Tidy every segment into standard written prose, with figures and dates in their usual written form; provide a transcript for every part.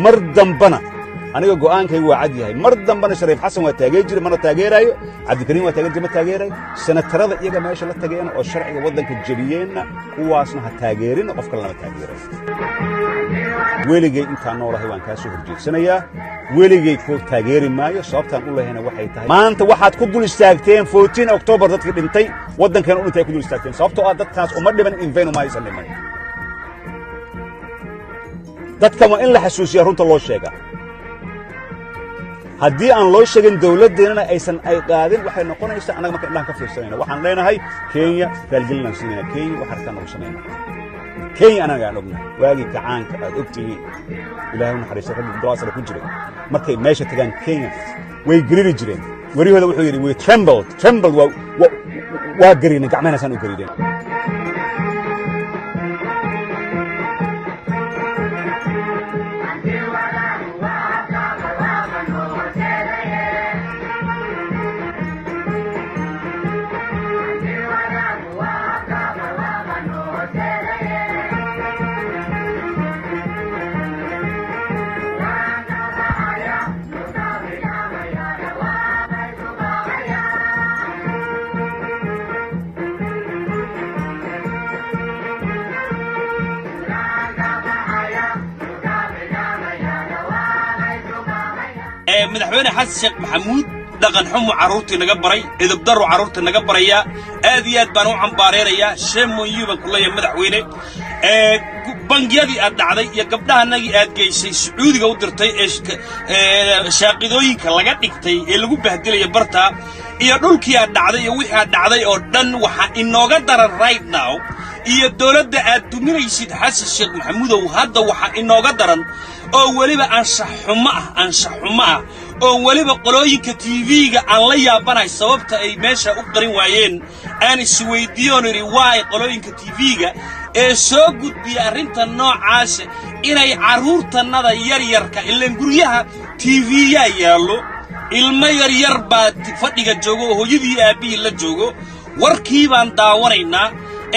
Mar dambana aniga go'aankaygu waa cad yahay. Mar dambana Shariif Xasan waa taageer jira, mana taageeraayo. Cabdikariim waa taageer jira, ma taageerayo. Senatarada iyaga meesha la tageen oo sharciga waddanka jebiyeenna, kuwaasna ha taageerina, qof kale lama taageerayo. Weligay intaan noolahay waan kaa soo horjeedsanayaa, weligay ku taageeri maayo. Sababtaan u lehayna waxay tahay, maanta waxaad ku dul istaagteen 14 October, dadkii dhintay, waddankeena u dhintay ay ku dul istaagteen, sababtoo ah dadkaas uma dhiman in vain, uma aysan dhiman. Dadkan waa in la xasuusiyaa, runta loo sheegaa. Haddii aan loo sheegin, dawladdeennana aysan ay qaadin, waxay noqonaysaa annaga marka indhahan ka fiirsanayna. Waxaan leenahay Kenya raalgelinaan siinayna, Kenya wax arkaan nagu samayna. Kenya anaga aan ognahay waagii kacaanka aad og tihiin, Ilaahay u naxariistay raggii golaha ku jiray, markay meesha tagaan Kenya way geriri jireen. Werihooda wuxuu yidhi, "We trembled, trembled." Waa gariinay, gacmahana u gariireen. Madaxweyne Xasan Sheekh Maxamuud dhaqan xumu carruurtii naga baray, edabdaru carruurta naga barayaa. Aad iyo aad baan u cambaareerayaa. Shame on you baan ku leeyahay, madaxweyne. Bangiyadii aad dhacday iyo gabdhahanagii aad geysay Sacuudiga u dirtay ee shaaqidooyinka laga dhigtay ee lagu bahdilaya bartaa, iyo dhulkii aad dhacday iyo wixii aad dhacday oo dhan, waxaa inooga daran right now iyo dowladda aad duminaysid, Xasan Sheekh Maxamuudow. Hadda waxaa inooga daran oo weliba anshax xumo ah, anshax xumo ah, oo weliba qolooyinka TV-ga aan la yaabanahay sababta ay meesha u qarin waayeen. Aan isweydiiyoon idhi, waay qolooyinka TV-ga ee soo gudbiya arrinta noocaasa inay carruurtannada yaryarka, ilaan guryaha TV-yaa yaallo, ilmo yaryar baa fadhiga joogo oo hooyadii aabbihii la joogo, warkii baan daawanaynaa.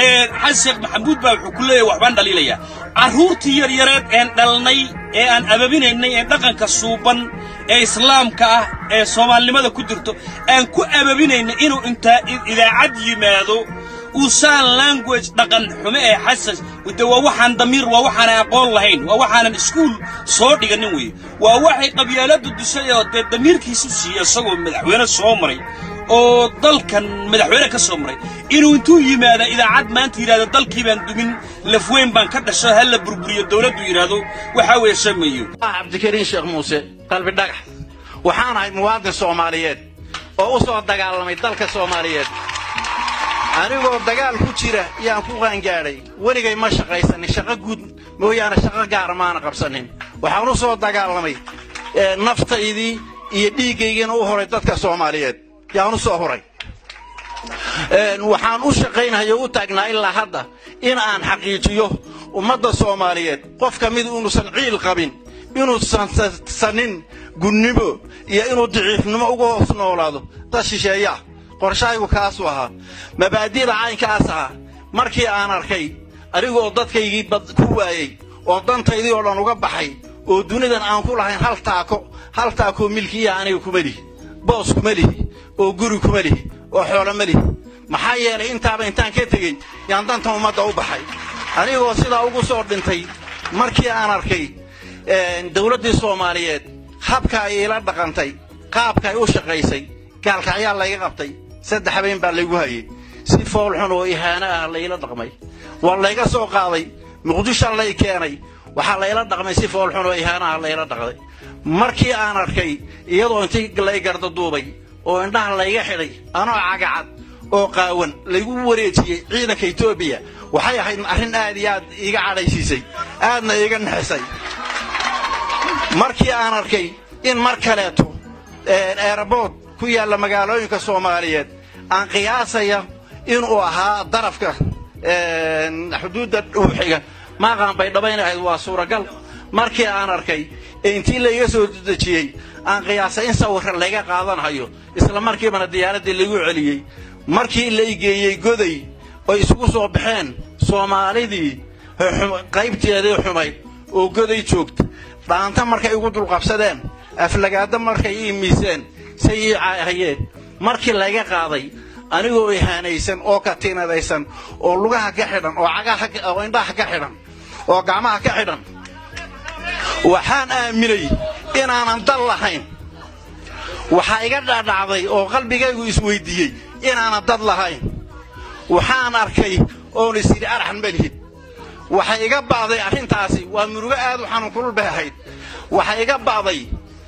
Ee Xasan Sheekh Maxamuud baa wuxuu ku leeyahay waxbaan dhaliilayaa. Carruurtii yaryareed een dhalnay ee aan ababinaynay, ee dhaqanka suuban ee islaamka ah ee soomaalinimada ku jirto aan ku ababinaynay, inuu intaa idaacad yimaado uu sign language dhaqan xume ee Xasan de, waa waxaan damiir, waa waxaanan aqoon lahayn, waa waxaanan iskuul soo dhiganin weeye, waa waxay qabyaaladdu dishay oo dee damiirkiisu siiya, isagoo madaxweyne soo maray oo dalkan madaxweyne ka soo maray, inuu intuu yimaada idaacad maanta yidhahdo dalkii baan dumin, lafweyn baan ka dhasho, ha la burburiyo dowladdu yidhaahdo, waxaa weeye shamayo. Cabdikariin Sheekh Muuse Qalbi Dhagax, waxaan ahay muwaadin Soomaaliyeed oo u soo dagaalamay dalka Soomaaliyeed. Anigoo dagaal ku jira yaan ku qaangaadhay. Weligay ma shaqaysanin, shaqo guud mooyaane shaqo gaara maana qabsanin. Waxaan u soo dagaalamay, naftaydii iyo dhiiggaygiina u horay dadka Soomaaliyeed yaan u soo huray. Waxaan u shaqaynaya u taagnaa ilaa hadda in aan xaqiijiyo ummadda Soomaaliyeed qof ka mid inuusan ciil qabin, inuusan sanin gunnimo iyo inuu daciifnimo uga hoos noolaado dad shisheeyaa. Qorshahaygu kaasuu ahaa, mabaadi'da caynkaas ahaa. Markii aan arkay anigoo dadkaygii bad ku waayey oo dantaydii oo dhan uga baxay oo dunidan aan ku lahayn hal taako, hal taakoo milkiya aniga kuma lihi, boos kuma lihi, oo guri kuma lihi, oo xoolo ma lihi. Maxaa yeelay, intaaba intaan ka tegey yaan danta ummadda u baxay, anigoo sidaa ugu soo dhintay. Markii aan arkay dawladdii Soomaaliyeed habka ay iila dhaqantay, qaabka ay u shaqaysay, Gaalkacyaa layga qabtay, 3 habeen baa laygu hayay, si foolxun oo ihaano ah layla dhaqmay. Waa layga soo qaaday, Muqdisho lay keenay, waxaa layla dhaqmay si foolxun oo ihaano ah layla dhaqday. Markii aan arkay iyadoo intii lay gardaduubay oo indhaha layga xidhay, anoo cagacad oo qaawan laygu wareejiyey ciidanka Etoobiya, waxay ahayd arrin aad iyo aad iiga cadhaysiisay, aadna iiga nixisay. Markii aan arkay in mar kaleeto airport ku yaalla magaalooyinka Soomaaliyeed, aan qiyaasaya inuu ahaa darafka xuduudda xiga, maaqaan Baydhabo inay ahayd waa suuragal. Markii aan arkay ee intii layga soo dejiyey aan qiyaasay in sawirra layga qaadanhayo, isla markiibana diyaaraddii laygu celiyey. Markii lay geeyey Goday oy isugu soo baxeen Soomaalidii qaybteedii xumayd oo Goday joogta, Dhaanta markay igu dulqabsadeen, aflagaado markay ii miiseen, say ii caahayeen, markii layga qaaday anigoo ihaanaysan oo katiinadaysan oo lugaha ka xidhan oo cagaha oo indhaha ka xidhan oo gacmaha ka xidhan, waxaan aaminay inaanan dal lahayn. Waxaa iga dhadhacday oo qalbigaygu isweydiiyey inaanan dad lahayn. Waxaan arkay oon is idhi, arxan ma lihid. Waxay iga ba'day arrintaasi, waa murugo aad u xanuun kulul bay ahayd. Waxay iga ba'day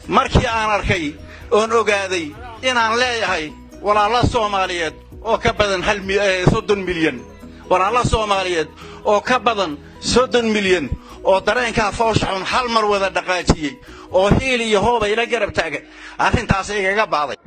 markii aan arkay oon ogaaday inaan leeyahay walaalo Soomaaliyeed oo ka badan 30 milyan, walaalo Soomaaliyeed oo ka badan 30 milyan oo dareenkaa foosha xun hal mar wada dhaqaajiyey oo hiil iyo hooba ila garab taagan. Arrintaas igaga ba'day.